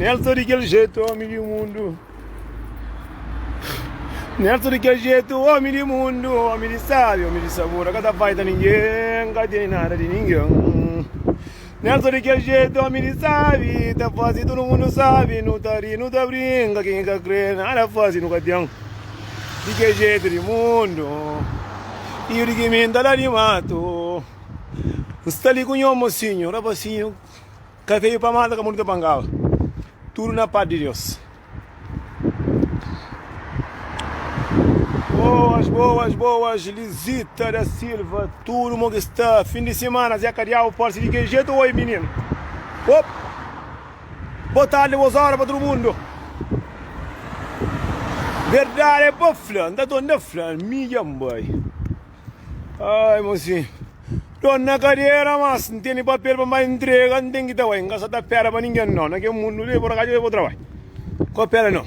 Nelson di kel jetu, omi di mundu. Nelson di kel jetu, omi di mundu, omi di sabi, omi di sabura, ka ta faita ningen, ka tene nada di ningen. Nelson di kel jetu, omi di sabi, ta fasi tudu mundu sabi, nu ta ri, nu ta brinka, ken ka kre nada fasi nu ka ten. Di kel jetu di mundu, iu di ki mi nta la di matu. N sta li ku nho mosinhu, rapasinhu. Ka feio pa mata, ka bonito pa ngaba. Tudo na paz di Deus. Boas, boas, boas, Lisita da Silva, tudo mo que está. Fim de semana, Zé Cadiabo pode ser de que jeito, oi menino. Op. Boa tarde, boas horas para todo mundo. Verdade é pa fla, não tá na fla, mídia boy. Ai, mocinho. Tô na kadera, mas N tene papel pa N bai ntrega, N ten ki ta bai. N ka sa ta pera pa ningen no. Na kel mundu li, por akazu, bo trabalha. Ka pera no.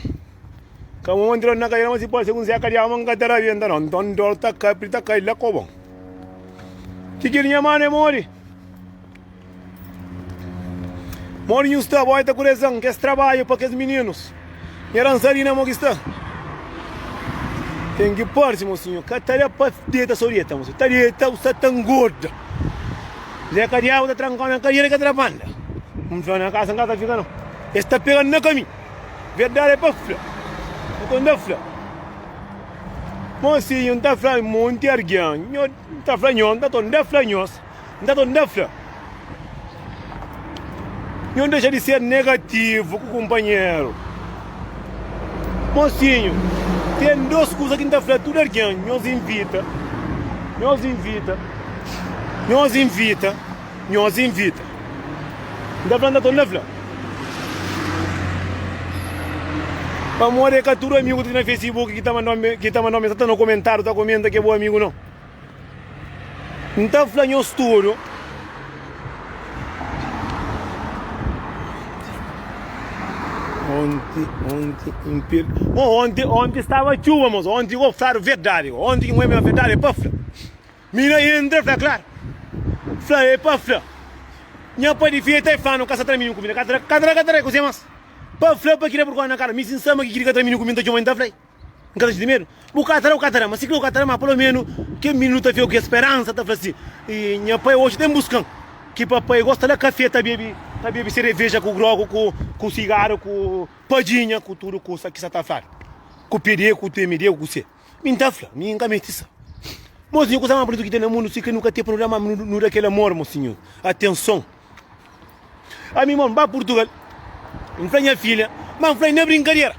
Ka bo entra na kadera, ma si pode ser ku N zeka diabu, ma N ka ta rabenta no. Nton dor ta kapri, ta kai la kobon. Ti kel nha manu é modi. Modi nhu sta? Boi ta ku rezan kes trabadju pa kes mininus. Nha dansarina mo ki sta? Ten ki parse mosinhu. Ka ta da pa deta so deta mosinhu. Ta deta bu sta ta ngorda. Zé ka diabu ta trankau na kadera i ka ta da pa anda. N fla na kasa N ka ta fika nau. Es ta pega-m na kaminhu. Verdadi é pa fla. Nton N ta fla. Mosinhu N ta fla monti argen. Nho N ta fla nho N ta torna fla nhos. N ta torna fla, Nhos dexa di ser negativu ku kunpanheru. Mosinhu, ten dos kuza ki N ta fla tudu algen, nhos invita, nhos invita, nhos invita, nhos invita. N ta fla, N ta torna fla. Pamodi é ka tudu amigu ki na Facebook ki ta manda-m, ki ta manda-m mensagem, ta na komentáriu, ta komenta ki é bo amigu, nau. N ta fla nhos tudu. Onti, onti, N pil. Mo onti, onti staba txuba, mos. Onti go fladu verdadi. Onti ki N obi ma verdadi é pa fla. Mi na entra fla klaru. Fla é pa fla. Nha pai di fia ta e fla no ka sa tra mininu ku mi. Ka tra, ka tra, ka tra. Kuzê mas? Pa fla pa kila purkausa na kara. Mi si N sa ma ki kili ka tra mininu ku mi N ta txoma N ta fla-i. N ka ta xinti medu. Bu ka ta da, bu ka ta da, ma si kre bu ka ta da, ma pelo menu kel mininu ta fika ku speransa, ta fla si, Nha pai oji ten buskan. Ki papai gosta da kafe, ta bebi, ta bebi sereveja ku grogu, ku ku sigaru, ku padjinha, ku tudu kusa ki sa ta fladu. Ku PD, ku TMD, ku kuse. Mi N ta fla, mi N ka meste sa. Mosinhu, kusa más bunitu ki ten na mundu, si kre nu ka ten pa nu da, ma nu da kel amor, mosinhu, atenson. Ami mon, N ba Purtugal, N fla nha filha, ma N fla-i na brinkadera.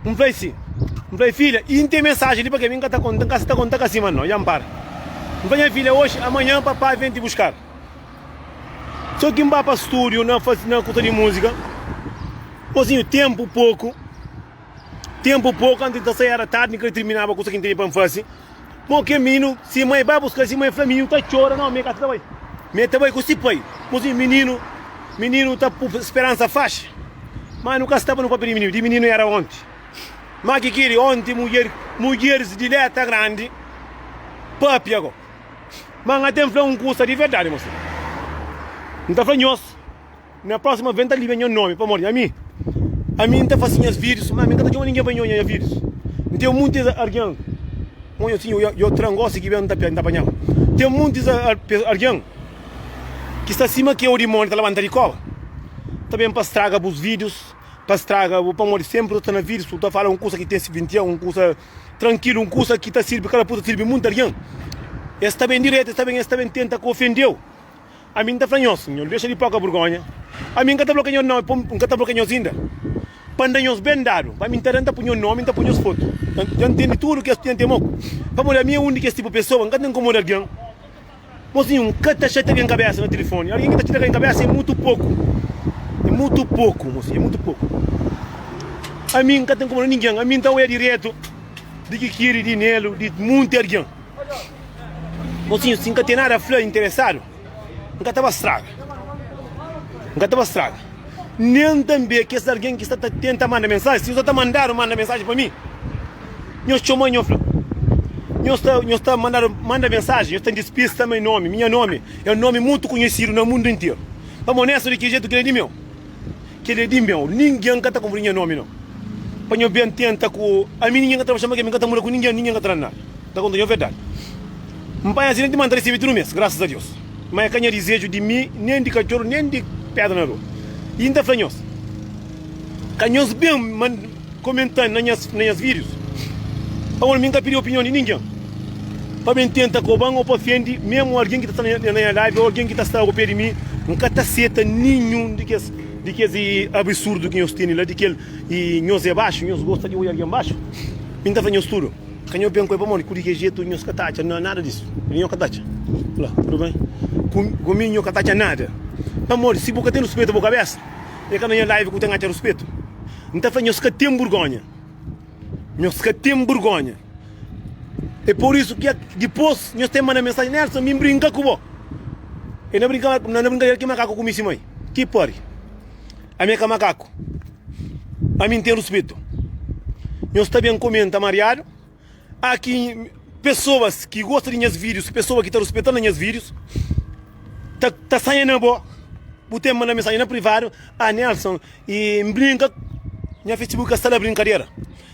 N fla-i si, N fla-i filha, i N ten mensajen li pa ke mi N ka ta konta, N ka sa ta konta ka sima no, dja N para. N fla nha filha, oxi, amanhan papá vem te buscar. So ki N ba pa studiu na fasi, na kusa di musika, mosinhu, tenpu poku, tenpu poku, antis N ta sai era tardi, N ka tirminaba kusa ki N tene pa N fasi. Mo ke mininu, si mai ba buska si mai fla mininu ta txora, no, mi ka ta bai. Mi ta bai ku si pai. Mosi mininu, mininu ta pu speransa faxi. Ma nu ka staba no papia di mininu, di mininu era onti. Ma ki kiri onti mudjer, mudjeris di leta grandi papia go. Ma N ten fla un kusa di verdadi mosi. N ta fla nhos. Na próxima vez N ta libia nha nomi pamodi ami ami N ta fasi nhas vídeos ma ami N ka ta txoma ningen pa nho nha vídeos N ten muntis argen Mo sinho yo tra-m gosi ki ben N ta N ta panha-m Ten muntis argen ki sta sima ki eu dimoni ta labanta di koba ta ben pa straga bus vídeos pa straga bu pamodi senpri bu ta na vídeos bu ta fala un kusa ki ten sivintia un kusa trankilu un kusa ki ta sirbi kada puta sirbi munti argen Es ta ben diretu es ta ben es ta ben tenta ku ofendeu. Ami N ta fla nhos, nhos dexa di poka burgonha. Ami N ka ta blokia nhos nomi, N ka ta blokia nhos inda, pa N da nhos ben dadu. Pa mi N ta da, N ta pui nhos nomi, N ta pui nhos fotu. Dja N ntende tudu kes ki N ten moku. Pamodi ami é un di kes tipu pesoa, N ka ta inkomoda algen. Mosinhu, N ka ta xatia algen kabesa na tilifoni. Algen ki ta xatia algen kabesa é mutu poku. É mutu poku, mosinhu, é mutu poku. Ami N ka ta inkomoda ningen. Ami N ta oia diretu di Kikiri, di Nelu, di munti algen. Mosinhu, si N ka ten nada fla interesadu, N ka ta ba straga. N ka ta ba straga. Nen tanbe kes algen ki sta ta tenta manda mensaji, si nhos ta mandadu manda mensaji pa mi, nhos txoma-m, nhos fla, Nhos ta, nhos ta mandadu manda mensaji, nhos ta dispista mi nomi. Minha nomi é un nomi mutu konhesidu na mundu interu. Pamodi, onestu di ki jetu, kel-li é di meu. Kel é di meu. Ningen ka ta konfundi nha nomi nau. Pa nho ben tenta ku ami ningen ka ta baxa ma mi ka ta muda ku ningen, ningen ka ta da nada. N ta konta nho verdadi. N panha asidenti ma N ta resebe tudu mes, grasas a Deus. Ma é ka nha dizeju di mi, nen di katxoru, nen di pedra na rua. I N ta fla nhos, ka nhos ben komenta na nhas na nhas vídius, pamodi mi N ka pidi opinion di ningen pa ben tenta koba-m ô pa ofende mésmu algen ki ta sta na nha live ô algen ki ta sta ô pé di mi. N ka ta seta ninhun di kes di kes absurdu ki nhos tene la, di kel i nhos é baxu, nhos gosta di odja algen baxu. Mi N ta fla nhos tudu, ka nhos ben ku el pamodi ku di ki jetu nhos ka ta atxa nada disu. Nhos ka ta atxa. Fla, tudu ben? Ku mi nhos ka ta atxa nada. Pamodi si bu ka ten ruspetu bu kabesa, é ka na nha live ku ten atxa ruspetu. N ta fla nhos ka ten burgonha. Nhos ka ten burgonha. É por isu ki dipôs nhos ten manda mensajen, Nelson, mi N brinka ku bo. E na brinka, na brinkadera ki makaku kume si mai. Ki pari. Ami é ka makaku. Ami N ten ruspetu. Nhos ta ben komenta mariadu. Há ki pesoas ki gosta di nhas vídius, pesoa ki ta ruspeta na nhas vídius, ta, ta sanha na bo. Bu ten manda mensajen na privadu, ah Nelson, e N brinka, nha Facebook ka sta na brinkadera.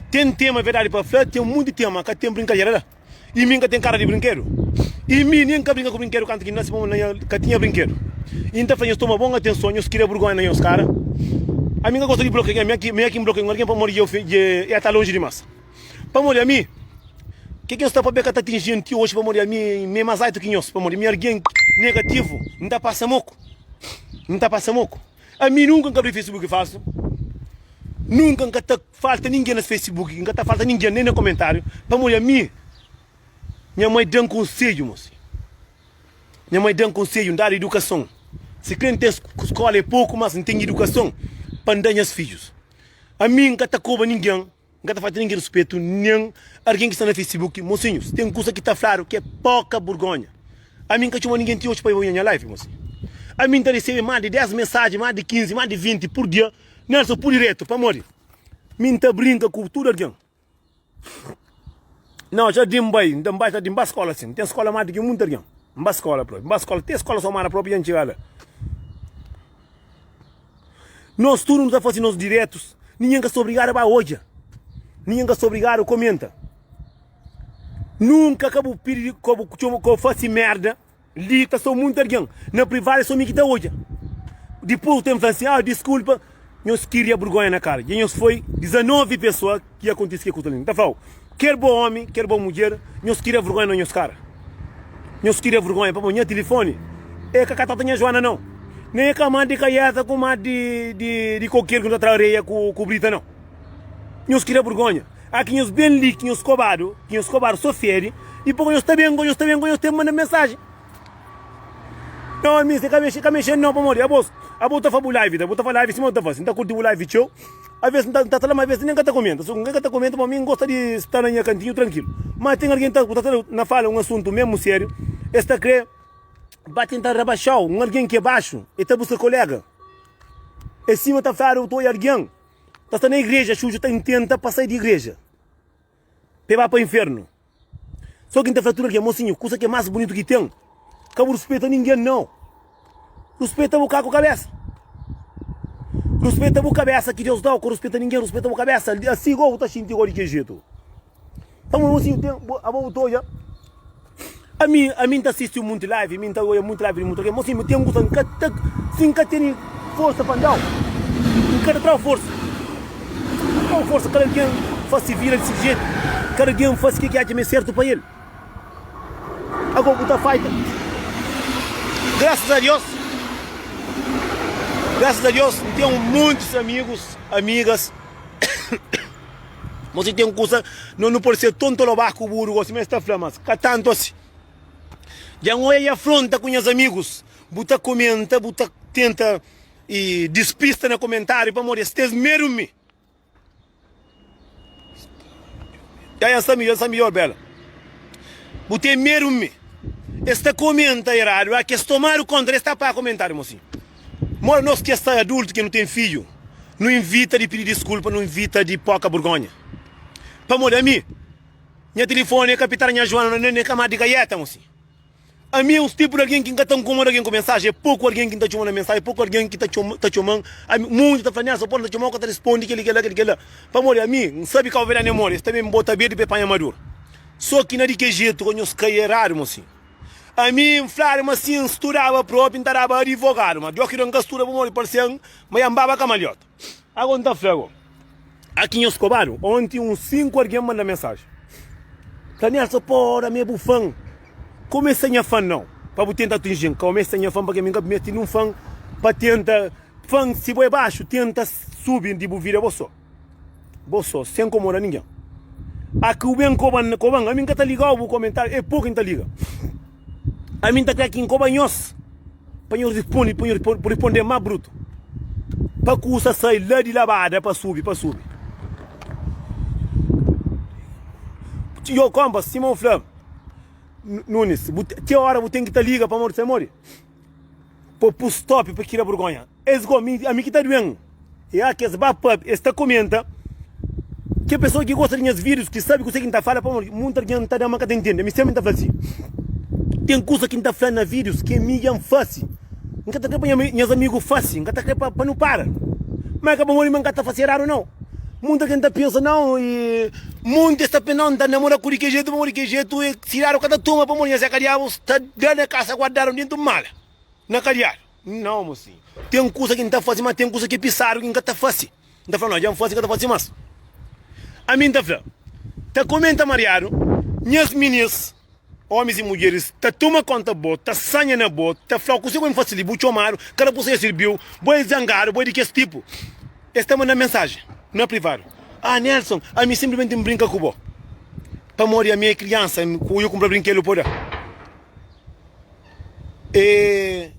Ten tema verdadi pa fla, ten munti tema, ka ten brinkadera la. I mi N ka ten kara di brinkedu. I mi nen N ka brinka ku brinkedu kantu ki N nase, pamodi na nha ka tinha brinkedu. I N ta fla nhos toma bon atenson, nhos kria burgonha na nhos kara. Ami N ka gosta di blokia algen, mi é ki N blokia un algen pamodi dja e ta lonji dimas. Pamodi ami, ke ki nhos ta pabia ka ta atinjin ti oji? Pamodi ami mi é mas altu ki nhos. Pamodi mi algen negativu, N ta pasa moku. N ta pasa moku. Ami nunka N ka abri Facebook falsu. Nunka N ka ta falta ningen na Facebook. N ka ta falta ningen nen na komentariu. Pamodi ami, nha mai da-m konsedju, mosi. Nha mai da-m konsedju, N dadu idukason. Si kre N ten skola é poku, mas N ten idukason pa N da nhas fidjus. Ami N ka ta koba ningen. N ka ta falta ningen ruspetu, nen algen ki sta na Facebook. Mosinhus, ten kusa ki ta fladu ki é poka burgonha. Ami N ka txoma ningen ti oji pa bai nha live, mosinhu. Ami N ta resebe más di 10 mensajen, más di 15, más di 20 pur dia. Nelson, pur diretu, pamodi mi N ta brinka ku tudu algen. Nau, jardim N bai, N ta bai jardim, N ba skola sin. N ten skola más di ki munti algen. N ba skola propi, N ba skola, te skola somada propi dja N txiga la. Nos tudu nu ta fase nos diretus, ningen ka sta obrigadu ba odja, ningen ka sta obrigadu komenta. Nunka ka bu pidi ka bu txoma ka bu fase merda li ta sta munti algen na privadu é so mi ki ta odja. Dipus bu ten fla sin, ah diskulpa, nhos kiria burgonha na kara. Dja nhos foi 19 pesoa ki akontise ke kusa li. N ta flau, ker bo omi, ker bo mudjer, nhos kiria vergonha na nhos kara. Nhos kiria vergonha pamodi nha tilifoni e ka ka ta nha Joana nau. Nen e ka ma di kaiesa ku ma di di di kokeru ki nu ta tra areia ku ku brita nau. Nhos kiria vergonha. A ki nhos ben li ki nhos kobadu, ki nhos kobadu so fedi, dipos nhos ta ben, nhos ta ben, nhos ten manda mensajen. Nau ami se ka mexe ka mexe nau pamodi abos abo ta fa bu live ta bu ta fa live sima bu ta fasi nta kurti bu live txeu aves nta nta ta la ma aves nen ka ta komenta so nka ta komenta pamodi mi ngosta di sta na nha kantinhu trankilu ma ten algen ta bu ta sta na fala un asuntu mesmu seriu es ta kre ba tenta rabaxau un algen ki é baxu e ta buska kolega é sima ta fladu bu ta oia algen ta sta na igreja xuxu ta intenta pa sai di igreja pa e ba pa infernu. So ki N ta fla tudu algen, mosinhu, kusa ki é más bunitu ki ten, ka bu ruspeta ningen, nau. Ruspeta bu ka ku kabésa. Ruspeta bu kabésa ki Deus da-u, ka ruspeta ningen, ruspeta bu kabésa. Asi gó bu ta xinti gó di ki jetu. Pamodi, mosinhu, ten, abo bu ta odja, ami, ami N ta sisti un monti live, mi N ta odja monti live di monti algen, mosinhu, mi ten kusa, N ka ta, si N ka tene forsa pa N da-u, N ka ta tra-u forsa. Txeu forsa kada algen fase vida di si jetu, kada algen fase ke ki atxa ma é sertu pa el. Ago bu ta faita. Grasas a Dios, grasas a Dios N ten muntis amigus, amigas. Mos si ten kusa, no nu pode ser tontoloba ku buru gosi, ma es ta fla, mas ka tantu asi. Dja N oia i afronta ku nhas amigus, bu ta komenta, bu ta tenta. I dispista na komentariu pamodi es tes medu mi. Ya ya sta midjor, sta midjor Bela. Bu ten medu mi. Es ta komenta eradu, a kes tomadu konta es ta paga komentariu mosinhu. Mora nos ki sta adultu ki nu ten fidju, nu invita di pidi diskulpa, nu invita di poka burgonha. Pamodi ami, nha tilifoni é kapital nha Joana, nen é ka ma di gaieta mosinhu. Ami é uns tipu di algen ki N ka ta nkomoda algen ku mensaji. É poku algen ki N ta txoma na mensaji, é poku algen ki ta txoma, ta txoma-m. Ami, munti ta fla, Nelson, pode N ta txoma-u, ka ta risponde kel-li, kel-la, kel-li, kel-la. Pamodi ami, N sabe kau verdadi é modi. Es ta ben bota bedu pa e panha maduru. So ki na di ke jetu ka nhos kai eradu, mosinhu. Ami, N fladu ma si N studaba propi, N ta daba adivogadu. Ma djo ki da N ka studa pamodi parse-m ma ya N baba kamaliota. Ago N ta fla go. Aki nhos kobadu onti uns 5 argen manda mensaji fla Nelson pora mi é bu fan kumesa nha fan nau pa bu tenta atinjin ka omesa nha fan pake mi ka mesti nun fan pa tenta fan si bo é baxu tenta subi di bu vida bo so bo so sen komoda ningen aki bu ben koban koban ami nka ta ligau bu komentariu é poku nta liga Ami N ta kre ki N koba nhos pa nhos risponde, pa nhos risponde má brutu, pa kusa sai la di labada pa subi, pa subi. Yo konpa, sima N fla Nunes, bu te ora bu ten ki ta liga pamodi sai modi? Pa pu stop pa kila burgonha. Es go mi ami ki ta duen e a kes ba pap es ta komenta ke pessoa ki gosta di nhas videos ki sabi kuse ki nta fala pamodi munta algen ta da ma ka ta intende ami sempri nta fla si ten kusa ki nta fla na videos ke mi dja nfasi nka ta kre pa nhas amigu fasi nka ta kre pa pa nu para ma ka pamodi ma nka ta fasi eradu nau munta algen ta pensa nau e munti es ta pensa nau nta namora ku di ke jetu pamodi ke jetu e siradu ka ta toma pamodi nha zeka diabu sta da na kasa guardadu dentu mala na kadiadu. Nau, mosinhu. Ten kusa ki N ta fase, ma ten kusa ki é pisadu ki N ka ta fase. N ta fla, Nau, dja N fase, N ka ta fase más. Ami N ta fla, Ta komenta mariadu, nhas minis, omis i mudjeris, ta toma konta bo, ta sanha na bo, ta fla-u kuse ku N fase li, bu txomadu, kada kusa dja sirbi-u, bo é zangadu, bo é di kes tipu. Es ta manda-m mensajen na privadu, Ah, Nelson, ami sinplismenti N brinka ku bo, pamodi ami é kriansa, ku yo kunpra brinkelu pa da. E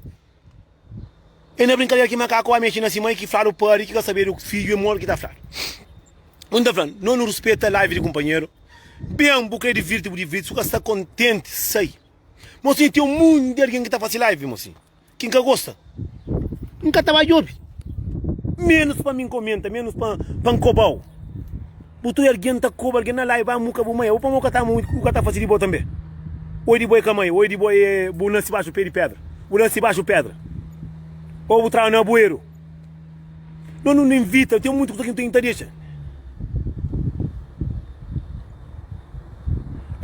e na brinkadera ki makaku ba mexi na si mai ki fladu pari ki ka sabedu fidju e mori ki ta fladu. Un ta fla, no nu ruspeta live di kunpanheru. Ben bu kre divirti bu divirti, su ka sta kontenti sai. Mosinhu ten un monti di algen ki ta fasi live mosinhu. Ki N ka gosta, N ka ta ba djobe. Ménus pa mi N komenta, ménus pa N koba-u. Bu ta obi algen ta koba algen na live, ba muka bu mai. Abo pamodi bu ka ta ama bu ka ta fase di bo tanbe. Oi di bo é ka mai, oi di bo é bu nase baxu pé di pedra, bu nase baxu pedra, ô bu traba na bueru. No nu invita, ten muitu kusa ki nu ten ki ta dexa.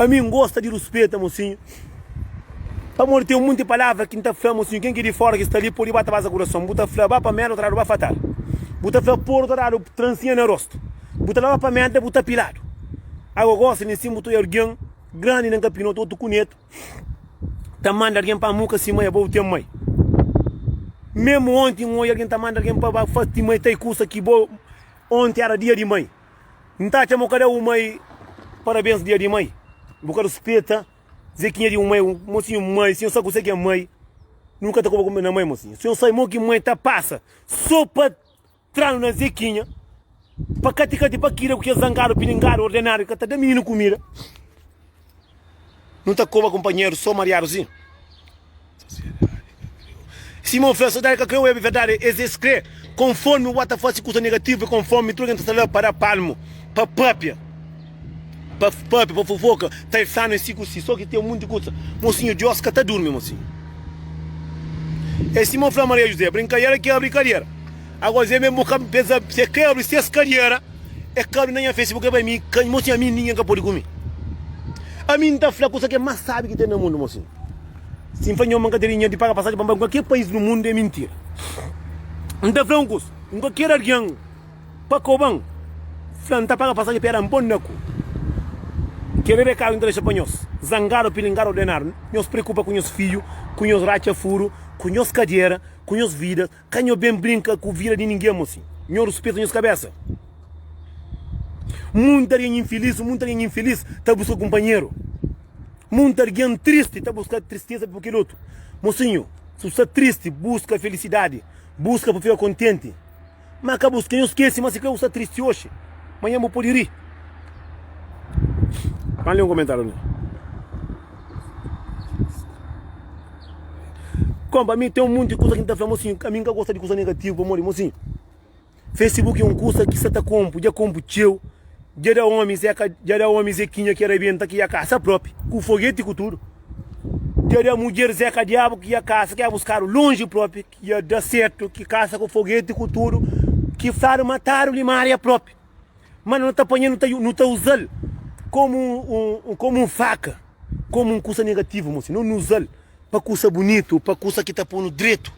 Ami N gosta di ruspeta mosinhu, pamodi ten munti palavra ki N ta fla mosinhu, ken ki di fora ki sta li pode ba ta baza kurason. Bu ta fla ba pa merda, ta dadu ba fatal. Bu ta fla poru, ta dadu transinha na rostu. Bu ta fla ba pa merda, bu ta piladu. Ago gosi nin sin bu ta oia algen grandi na kapinotu, otu ku netu. Ta manda algen pa muka si mai abo bu ten mai Memu onti N oia algen ta manda algen pa ba fasi mai tai kusa ki bo Onti era dia di mai N ta atxa ma bu ka da un mai parabens dia di mai Bu ka ruspeta zekinha di un mai Mosinhu mai si nhos sabe kuse ki é mai Nu ka ta koba ku na mai mosinhu Si nhos sabe mo ki mai ta pasa so pa Tranu na Zekinha pa kati kati pa kida ku kes zangadu pilingadu ordenadu ki ka ta da mininu kumida. Nu ta koba kunpanheru so mariadu si. Simon fla, Sodadi ka kre obi verdadi, es es kre konformi bu ba ta fasi kusa negativu i konformi tudu algen ta sta la pa da palmu, pa papia, pa papia, pa fofoka, ta e flanu e si ku si, so ki ten munti kusa. Mosinhu, Dios ka ta durmi, mosinhu. E Simon fla Maria Juzé, Brinkadera ki abri kadiera. Agora Zé mesmo ka pesa se ka abri ses kadiera e ka abri na nha Facebook e bai mi ka mosinho ami ninguém ka pode ku mi ami nta fla kusa ke mas sabi ki ten na mundo mosinho si nfla nho ma nka ten dinheiro di paga passagem pa nbai kualker país no mundo é mentira nta fla um kusa nka ker alguém pa koban fla nta paga passagem pa era npon na ku kel rekadu nta dexa pa nhos zangadu pilingadu ordenadu nhos preokupa ku nhos fidju ku nhos ratxa furu ku nhos kadiera ku nhos vida Ka nho ben brinka ku vida di ningen, mosin. Nho ruspeta nhos kabesa. Munta algen infilis, munta algen infilis ta buska kunpanheru. Munta algen tristi ta buska tristeza pa kel otu. Mosinhu, si bu sta tristi, buska felisidadi, buska pa fika kontenti. Ma ka buska, nho skese ma si kre bu sta tristi oxi, manhan bu pode ri. Ban lé un komentáriu li. Konpa, mi ten un monti kuza ki N ta fla mosinhu, ami N ka gosta di kuza negativu pamodi mosinhu, Facebook é un kuza ki sa ta konpu, dja konpu txeu, dja da omi zeka, dja da omi zekinha ki rabenta ki dja kasa propi, ku fogeti ku tudu. Dja da mudjer Zeka Diabu ki ia kasa, ki ia buskadu lonji propi, ki ia da sertu, ki kasa ku fogeti ku tudu, ki fladu matadu limaria propi. Ma no ta panha, no ta uzal komu un, komu un faka, komu un kusa negativu, mosi. No uzal pa kusa bunitu, pa kusa ki ta ponu dretu.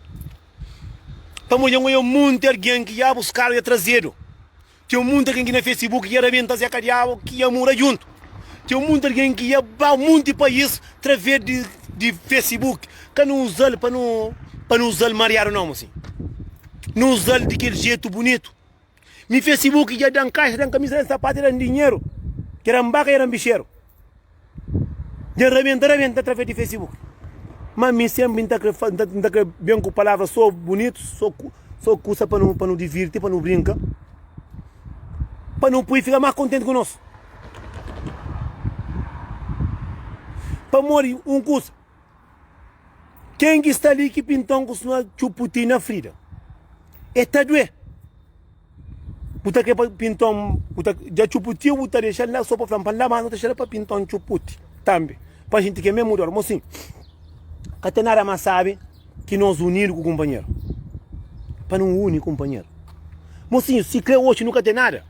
Pamodi dja N oia monti algen ki ia buskadu, ia trazedu. Ten munti algen ki na Facebook ki ia rabenta Zeka Diabu ki ia mura djuntu. Ten munti algen ki ia ba munti país traves di di Facebook. Ka nu uza-l pa nu pa nu uza-l mariadu nau mosinhu. Nu uza-l di kel jetu bunitu. Mi Facebook dja da-m kaxa, da-m kamisa, da-m sapatu, da-m dinheru. Dja da-m baka, dja da-m bixeru. Dja N rabenta, rabenta atraves di Facebook. Ma mi senpri N ta kre N ta kre ben ku palavras so bunitu, so so kusa pa nu pa nu divirti, pa nu brinka, pa nu pui fika mas kontenti ku nos. Pamodi un kusa, ken ki sta li ki pinton ku suma txuputi na frida, e ta due. Bu ta kre pa pinton, bu ta dja txuputiu bu ta dexa-l la so pa fla-m pa N laba, nu ta dexa-l pa pinton txuputi tambi, pa xinti ke mesmu dor. Mosin, ka ten nada mas sabi ki nos unidu ku kunpanheru, pa nu uni kunpanheru. Mosinhu, si kre oxi nu ka ten nada,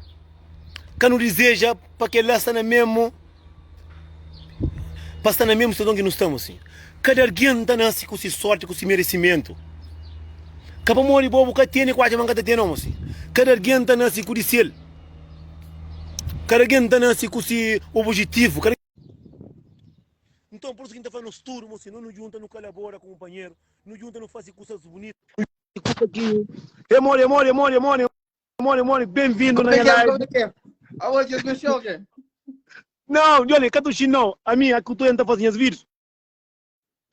ka nu dizeja pa kel-la sta na mesmu, pa sta na mesmu situason ki nu sta, mosinhu. Kada algen ta nase ku si sorti, ku si meresimentu. Ka pamodi bo bu ka tene ku atxa ma N ka ta tene, mosinhu. Kada algen ta nase ku di sel. Kada algen ta nase ku si obijetivu. Kada. Nton, pur isu ki N ta fla nos tudu, mosinhu, no nu djunta, nu kalabora ku kunpanheru, nu djunta, nu fase kusas bunitu, kusa ki. É modi, é modi, é modi, é modi. Moni, moni, bem-vindo na Como é minha que é? live. Como é que é? Alô, Deus mexeu, que? Não, olha, ka tuxi não. A mim, a que tu entra fazer os vídeos.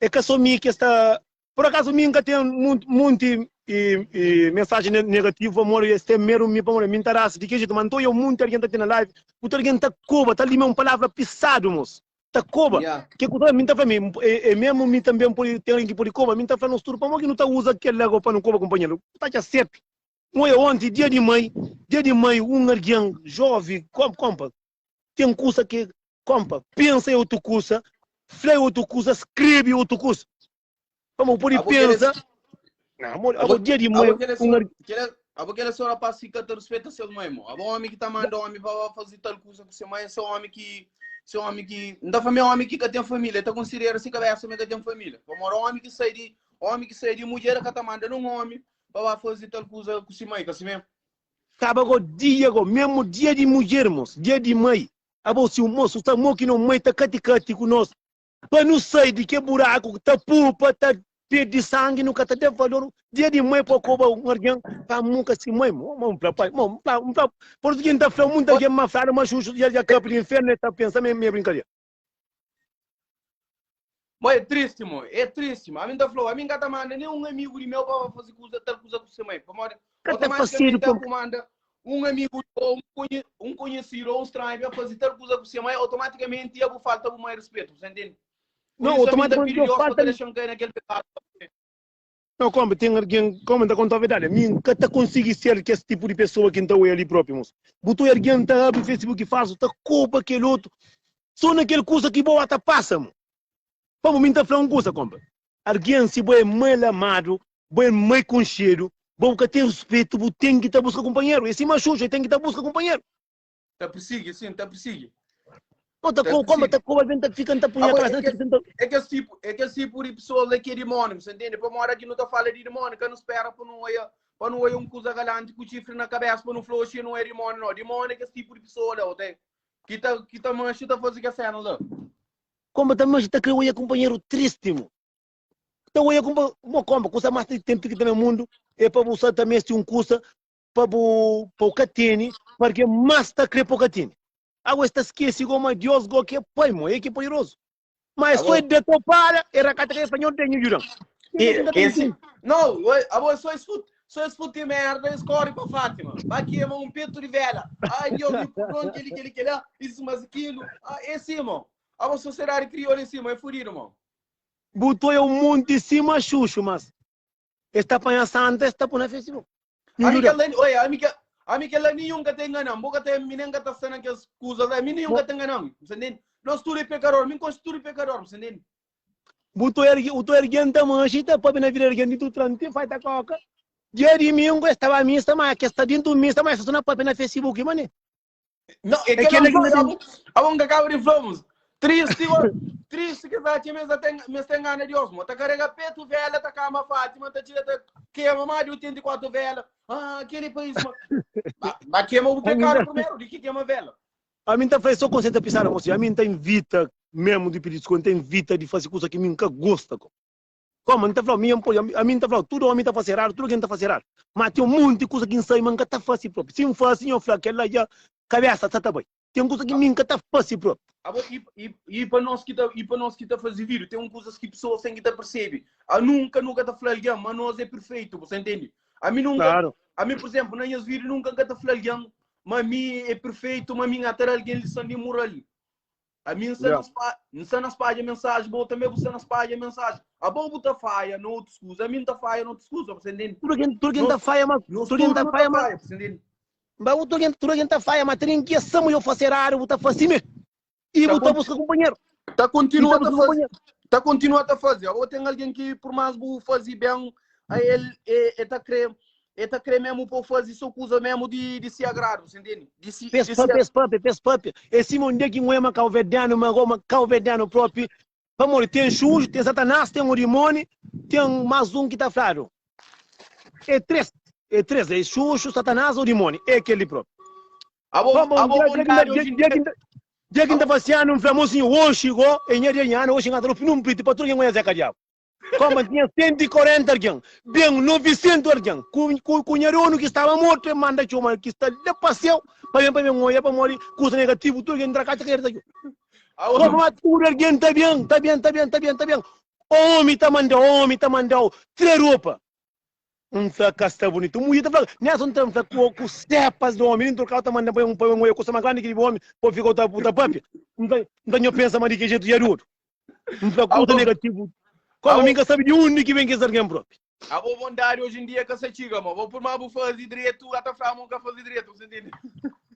É que só mim que está. Por acaso mim nunca tem muito, muito e, e, mensagem negativa, amor, esse tem medo mim, amor, mim tá de que jeito, mas então eu muito alguém tá tendo live, muito alguém tá coba, tá ali mesmo palavra pisado, moço. Tá coba. Yeah. Que que mim tá falando, é, é mesmo mim também pode ter alguém que pode coba, mim tá falando tudo, para que não tá usa aquele água para não coba companheiro. Tá já certo. N oia onti, dia di mai, dia di mai, un algen jovi, konpa, ten kusa ki, konpa, pensa é otu kusa, fla é otu kusa, skrebe é otu kusa. Pamodi bu pode pensa, na, amor, abo dia di mai, un algen. Abo kel é so rapaz ki ka ta ruspeta ses mai, mo. Abo omi ki ta manda omi pa ba faze tal kusa ku se mai, é so omi ki, se omi ki, N ta fla ma é omi ki ka ten família, el ta konsidera se kabesa ma el ka ten família. Pamodi omi ki sai di, omi ki sai di mudjer, el ka ta manda nun omi pa ba faze tal kuza ku si mai, ka si mé? Kaba go dia go, mesmu dia di mudjer mos, dia di mai. Abo si un mosu sta mo ki no mai ta kati kati ku nos pa nu sai di ke buraku ki ta pupa ta perde sangi nu ka ta da valor dia di mai pa koba un argen pa muka si mai mo mo nfla pai mo nfla nfla por isso ki nta fla munta algen ma fladu ma xuxu dja dja kapi di infernu e ta pensa ma é brinkadeira. Mo é triste mo, é triste mo. Ami nta flau, ami nka ta manda nem um amigo di meu pa ba faze kuza, tal kuza ku se mãe. Pamodi Ka ta fasedu automaticamente pa ku manda um amigo ou um conhe, um conhecido ou um estranho pa faze tal kuza ku se mãe, automaticamente ia bu falta bu mãe respeito, você entende? Por Não, isso ami nta automaticamente pidi eu Deus pa falta ka deixam cair naquele pecado. Não, como tem alguém, como ta conta a verdade, mim ka ta consegui ser que esse tipo de pessoa que então é ali próprio, moço. Botou alguém tá abre Facebook falso, tá culpa aquele outro. Só naquele coisa que boa tá passa, mo. Vamos mim tá falar um coisa, compra. Alguém se boa é mal amado, boa é mal conchedo, boa que tem respeito, bo tem que tá busca companheiro. Esse machucho tem que tá busca companheiro. Ta persigi, sim, ta persigi. Não, tá Ta com, como persigi. tá com, alguém tá ficando tá punha Agora, cara, é tá que, ficando é que esse tipo, é que esse tipo de pessoa lá que é demônio, você entende? Para mora que não tá fala de demônio, que não espera para não olhar, para não olhar um coisa galante com chifre na cabeça, para não falar, oxe, não é demônio, não. Demônio é que esse tipo de pessoa lá, ok? Que tá, que tá mancha, tá fazendo que a cena lá. Como tá mancha, tá criando companheiro triste, mo. Tá olha compa, mo compa, custa mais tempo que tá no mundo, é para você também se um custa pa bu pa bu ka tene, parke mas ta kre pa bu ka tene. Ago es ta skese go ma Dios go ki é pai mo, e ki é poderoso. Ma es Abo so e da topada, e rakata ka e fla, Nho Deus, nho djuda-m. Kel-li ki N ka ta Esse, ntende. não, abo só escuta, só escuta merda, escorre para Fátima. Vai queima um peto de vela. Ai, Deus me perdoa, aquele, aquele, aquele, isso, mas aquilo. Ah, esse, irmão. Abo sociedade crioula em cima, é fodido, irmão. Bu toi é um monti sima xuxu, mas Es ta panha santa, es ta pui na Facebook. Nhu Ami djuda-m. kel-la, oi, ami kel, ami kel-la ninhun ka ta engana-m. Bo ka ta, mi nen ka ta sta na kes kuzas la. Mi ninhun ka ta engana-m. Bu sta ntende? Nos tudu é pekador. Mi N konxe tudu pekador. Bu sta ntende? Bu ta ergi, bu ta ergen ta manxi ta papia na vida di algen dintu tran ti fai ta koka. Dia dimingu es ta ba misa ma kes ta dintu misa ma es ta na papia na Facebook mane. Não, é É que kela ela ki na ten. abo nunca acaba de flamos. Triste, go, triste que vai mas tem, mas tem gana de osmo. Tá carrega peto vela, tá cama Fátima, tá tira, tá queima mais de 84 vela. Ah, aquele país, mas mas queima o Ami pecado ta, primeiro, de que queima vela. ami ta fla so konse ta pisada mosi. Ami ta invita mesmo di pidi diskulpa, ta invita di fasi kusa ki mi nka gosta ko. Como N ta fla-u, mi N pode, ami N ta fla-u, tudu omi ta fase eradu, tudu algen ta fase eradu. Ma ten un monti kusa ki N sabe ma N ka ta fase propi. Si N fase, nho fla, kel-la dja kabesa sa ta bai. Ten kusa ki mi N ka ta fase propi. Abo, i, i, i pa nos ki ta, i pa nos ki ta faze vídeo, ten un kusas ki pesoas ten ki ta persebe. A nunka nu ka ta fla algen ma nos é perfeitu, bu sa intende? Ami nunka, Klaru. ami, por exemplo, na nhas vídeo nunka N ka ta fla algen ma mi é perfeitu, ma mi N ka ta da algen lison di moral. Ami N sta na spa, N sta na spadja mensaji, bo tanbe bu sta na spadja mensaji. Abo bu ta faia na otus kuza, ami N ta faia na otus kuza, bu sta intende? Tudu algen, tudu algen ta Nos, faia, ma nos tudu algen tudu ta nu ta faia, ma faia, bu sta intende? ba bu tudu algen, tudu algen ta faia, ma ten ki sa ma yo fase eradu, bu ta fase me. I Ta bu ta kon, buska kunpanheru. ta I kontinua ta ta buska faze, kunpanheru. ta kontinua ta faze. Abo ten algen ki por más bu faze ben, a el e, e ta kre, e ta kre mesmu pa bu faze so kuza mesmu di, di se agradu, bu sta intende? Di si, Pes di se papia, es papia, pes papia. É sima un dia ki N ema kauverdianu, ma goma kauverdianu propi. Pamodi ten xuxu, ten satanás, ten o dimoni, ten más un ki ta fladu. É tres, é tres, é xuxu, satanás o dimoni, é kel li propi. Abo, Pamodi abo dia, dia ki N ta, bondadi dia, oji em dia ki dia, N ta, dia ki N ta abo, fase anu, N fla, Mosinhu, oxi go é nha dia di anu, oxi N ka ta da un priti pa tudu ken konhese Zeka Diabu. Koma tinha 140 algen, ben 900 algen, ku, ku, ku nha donu ki staba mortu, e manda txoma ki sta la pa séu, pa ben pa ben oia, pamodi kusa negativu, tudu algen entra katxa ka ta txoma. abo, Koma tudu algen ta ben, ta ben, ta ben, ta ben, ta ben. Omi ta mandau, omi ta mandau, tra ropa. N fla ka sta bunitu. Mudjer ta fla, Nelson ta fla ku, ku sepas di omi, dentru kau ta manda pa un pa un oia kusa más grandi ki di bu omi, pa fika ta, ta papia. N fla, N fla, nho pensa ma di ki jetu dja dodu. N fla kusa abo, negativu. Como abo, mi ka sabe di undi ki ben kes algen propi. abo bondadi oji em dia ka sa txiga, mo. Bo por ma bu fazi dretu, ata fla mo ka fazi dretu, você entende?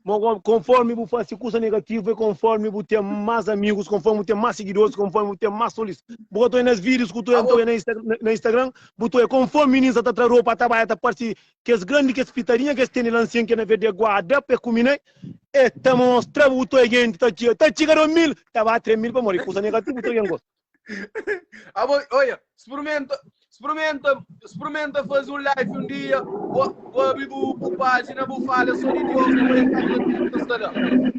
Mo konformi bu fasi kusa negativu é konformi bu ten más amigus, konformi bu ten más sigidoris, konformi bu ten más solis. Bu ka ta oia nas vídius ku tu ta Abo, oia na na Instagram, bu ta oia konformi minis ta tra ropa, ta bai ta parsi kes grandi kes pitadinha kes tene la nsin ke na vez de guarda pa e kumi ne, e ta mostra bu ta oia genti ta txiga, ta txiga 2000, ta ba 3000 pamodi kusa negativu tudu algen gosta. Abo, oia, experimenta, experimenta, experimenta fazer um live um dia, bo, bo abri bu, bu página, bu fala só de Deus, bu é contra tudo que está lá.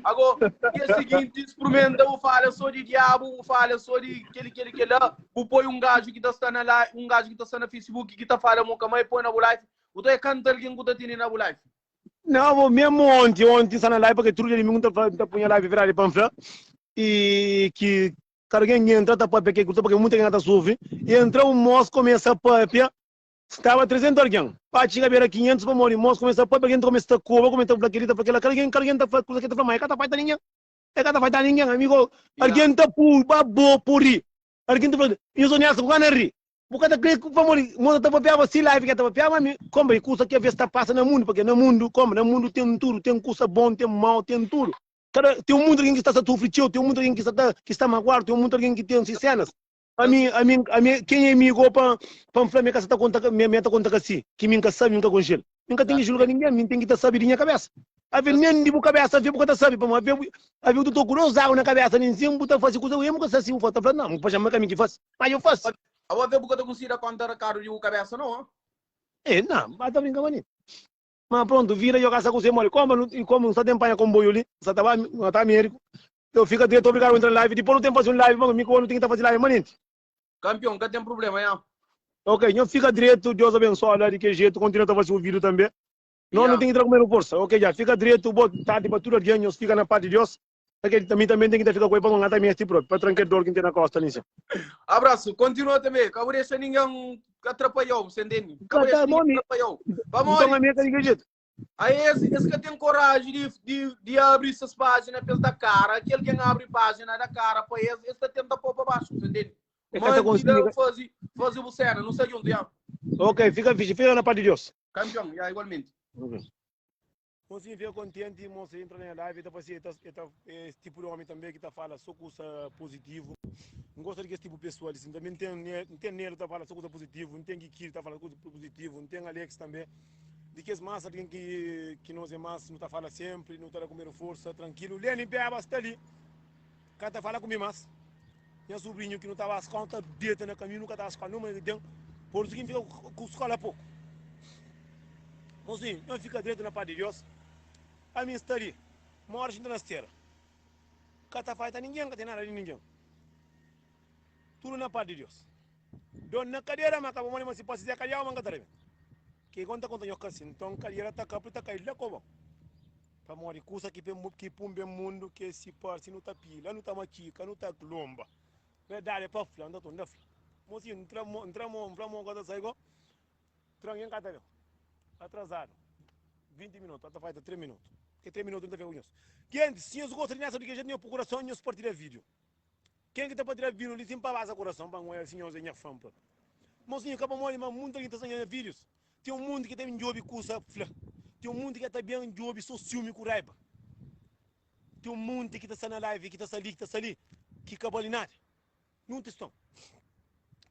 Agora, dia seguinte, experimenta, bu fala só de diabo, bu fala só de aquele, aquele, aquele lá, bu põe um gajo que tá está na live, um gajo que tá está na Facebook, que tá fala moca mãe, põe na bu live, bu tá canta alguém que tá tendo na bu live. Não, bo mesmo ontem, ontem está na live, porque tudo dia domingo tá, tá punha live virada para fla, e que Kada algen ki entra ta papia ke ku ta papia, muita algen ka ta sufri. I entra un mos kumesa papia, staba 300 algen, pa txiga bera 500 pamodi mos kumesa papia, algen ta kumesa ta koba, kumesa ta fla keli ta fla kela, kada algen kada algen ta fla kuza ke ta fla, ma e ka ta faita ningen, e ka ta faita ningen, amigo, algen ta pu ba bo po ri, algen ta fla, nhos onestu bu ka na ri, Bu ka ta kre pamodi moza ta papiaba si live ke ta papiaba mi konba i kusa ki aves ta pasa na mundu pake na mundu konba na mundu ten tudu ten kusa bon ten mau ten tudu kada ten un munti algen ki sta sa sufri txeu ten un munti algen ki sta ta ki sta maguadu ten un munti algen ki ten si senas ami ami ami ken é mi go pa pa N fla mi ka sa ta konta mi mi ta konta ka si ki mi N ka sabi mi N ka konxel mi N ka ten ki julga ningen mi N ten ki ta sabi di nha kabesa ave nen di bu kabesa ave bu ka ta sabi pamodi ave ave bu ta toku dos agu na kabesa nin sin bu ta fasi kusa ku bu ka sa si bu ta fla na bu pa xama ka mi ki fasi ma yo fasi. Abo ave bu ka ta konsida konta rekadu di bu kabesa no? E na, ba ta brinka mani. Ma pronto, vida yo kasa ku se mori. Como nu, como nu sa ten panha komboio li, sa ta ba, nu ta Américo. Eu fica direto obrigado entra live. Depois nu tem fazer um live, mas mi ko nu tem que ta fazer live manente. Campeão, ka tem problema, ya. Ok, nho fica direto, Deus abençoa lá de que jeito, continua ta fazer o vídeo também. Não, não Ya. tem que tra comendo força. Ok, já fica direto, boa tarde para tudo alguém, nho fica na paz de Deus. Porque também também tem que ficar com ele para não também próprio, para trancar dor que tem na costa nisso. Abraço, continua também. Ka bu deixa ninguém atrapalhou, você entende? Ka bu Ka tá, deixa ninguém mami. atrapalhou. Então Pamodi, a minha de que jeito. aí esse, esse que tem coragem de, de, de abrir essas páginas pelo da cara, aquele que abre página da cara para esse, esse tá tenta pôr para baixo, você entende? É que tá Mantida conseguindo. fazer, fazer o cena, não sei onde é. Ok, fica fixe, fica na paz de Deus. Campeão, já, igualmente. Ok. Mosinhu fika kontenti, mosa entra na live, e ta fasi, e ta, e ta, es tipu di omi tanbe ki ta fala so kusa positivu. N gosta di kes tipu pesoa li sin. Tanbe N ten, N ten Nelo ta fala so kusa positivu, N ten Kikiri ta fala kusa positivu, N ten Alex tanbe. Di kes mas algen ki, ki nos e mas, nu ta fala senpri, nu ta da kunpanheru forsa, trankilu. Leni Beba sta li, ka ta fala ku mi mas. Nha subrinhu ki nu ta ba skola, nu ta deta na kaminhu, nu ka ta ba skola numa ki ten. Por isu ki N fika ku skola poku. Mosinhu, nhos fika dretu na pas di Deus. Ami N sta li, mora xinta na stera. Ka ta falta ningen, ka ten nada di ningen. Tudu na pas di Deus. Don na kadera, ma ka bo modi ma si pasi Zé Kadiau, ma N ka ta rebenta. Ke kon ta konta nhos ka si, nton kadera ta kapri ta kai la kobon. Pamodi kusa ki ki pun ben mundu ke si parsi nu ta pila, nu ta matxika, nu ta glomba. Verdadi é pa fla, nta torna fla. Mosinhu, N tra mo, N tra mo, N fla mo ka ta sai go. Tra ngen ka ta ben. Atrasadu 20 minutu, ata falta 3 minutu. Ke 3 minutu N ta fika ku nhos. Gentis, si nhos gosta di nessa di ke jetu, nhos pu kurason, nhos partilha video. Ken ki ta partilha video li sin pa basa kurason pa N oia si nhos é nha fan propi. Mosinhu, ka pamodi ma munta algen ta sta nha videos. Ten un munti ki ta ben djobe kusa fla. Ten un munti ki ta ben djobe so siumi ku raiba. Ten un munti ki ta sta na live, ki ta sta li, ki ta sta li, ki ka bali nada. Nun tiston.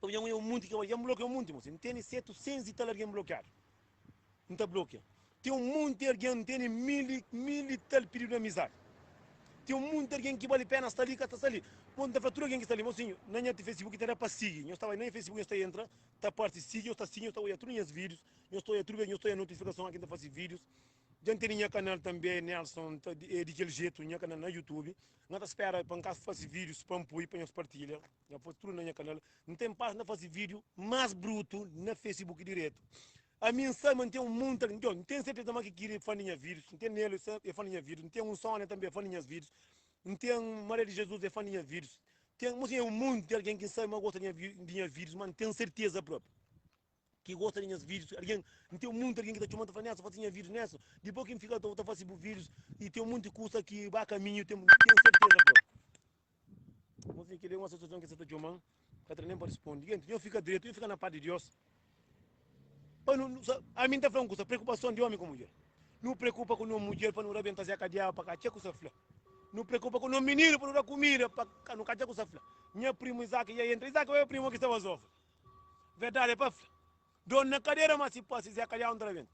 Pabia dja N oja un munti ki ka bali. Dja N blokia un munti, mosi. N tene 700 i tal algen blokiadu. N ta blokia. Ten un munti algen, N tene mil i mil i tal pididu di amizadi. Ten un munti algen ki bali pena sta li, ka ta sta li. Bon, N ta fla tudu algen ki sta li, mosinhu, na nha Facebook ta da pa sigi. Nhos ta bai na nha Facebook, nhos ta entra. Ta parse sigi nhos ta sigi nhos ta oia tudu nhas videos nhos ta oia tudu bes nhos ta oia notificason a kin ta fasi videos dja n tene nha canal tambe Nelson ta é di kel jetu nha canal na youtube nha ta spera pa n ka fasi videos pa n pui pa nhos partilha nha fasi tudu na nha canal n ten pas na fasi video mas brutu na facebook diretu ami n sa ma n ten un monti algen n ten serteza ma ki kiri fan di nha videos n ten nelo é fan di nha videos n ten un Sonia tambe é fan di nhas videos n ten Maria di Jesus é fan di nha videos Ten, mo sin é un monti di algen ki N sabe ma gosta di nha di nha vídius, ma N ten serteza propi ki gosta di nhas vídius. Algen, N ten un monti algen ki ta txoma-m ta fla, Nelson, fasi nha vídius, Nelson, dipôs ki N fika ta fasi bu vídius i ten un monti kusa ki ba kaminhu, ten, N ten serteza propi. Mo sin, kel-li é un asosiason ki sa ta txoma-m, ka tra nen pa risponde. Genti, nho fika dretu, nho fika na pas di Diós. Pa nu, nu sa, ami N ta fla un kusa, preokupason di omi ku mudjer. Nu preokupa ku no mudjer pa nu rabenta Zé Kadiaba pa ka atxa kusa fla. Nu preokupa ku no mininu pa nu da kumida pa ka nu ka atxa kusa fla. Nha primu Izaki dja entra. Izaki oi primo ki sta bazofa. Verdadi é pa fla. Dor na kadera ma si pasi Zé Kadiaba nu ta rabenta.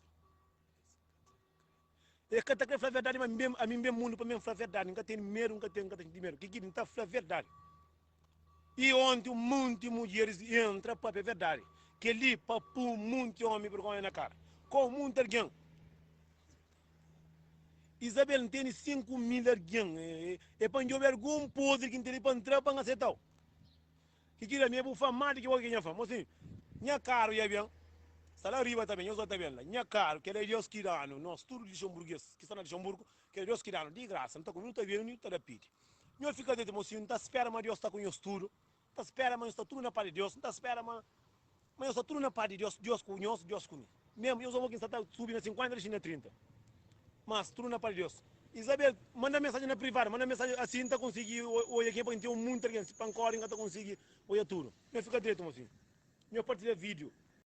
E ka ta kre fla verdadi ma ami N ben mundu pa mi fla verdadi. N ka tene medu, N ka ten, N ka ta xinti medu. Kiki N ta fla verdadi. I onti un monti mudjeris entra papia verdadi. Kel-li pa pui un monti omi vergonha na kara. Ko monti algen. Isabel, N tene 5000 algen. E pa N djobe algun podri ki N tene pa N tra pa N asetau. Ki kila mi é bu fã má di ki bo ki nha fã. Mosinhu, nha karu ya ben, sta la riba ta ben, nhos ota ben la. Nha karu, kel é Deus ki danu, nos tudu di Lixonburguês ki sta na Lixonburgu, kel é Deus ki danu di grasa. Nu ta kume, nu ta bebe, nu ta da pidi. Nho fika dete, mosinhu, N ta spera ma Deus sta ku nhos tudu. N ta spera ma nhos sta tudu na pas di Deus. N ta spera ma ma nhos sta tudu na pas di Deus, Deus ku nhos, Deus ku mi. Mesmu nhos omo ki N sta ta subi na 50, dixi na 30. Mas tudu na pas di Deus. Isabel, manda mensajen na privadu, manda mensajen asi N ta konsigi oia kenha, pabia N ten munti algen, si pa N kori N ka ta konsigi oia tudu. Nho fika dretu mosinhu. Nho partilha video.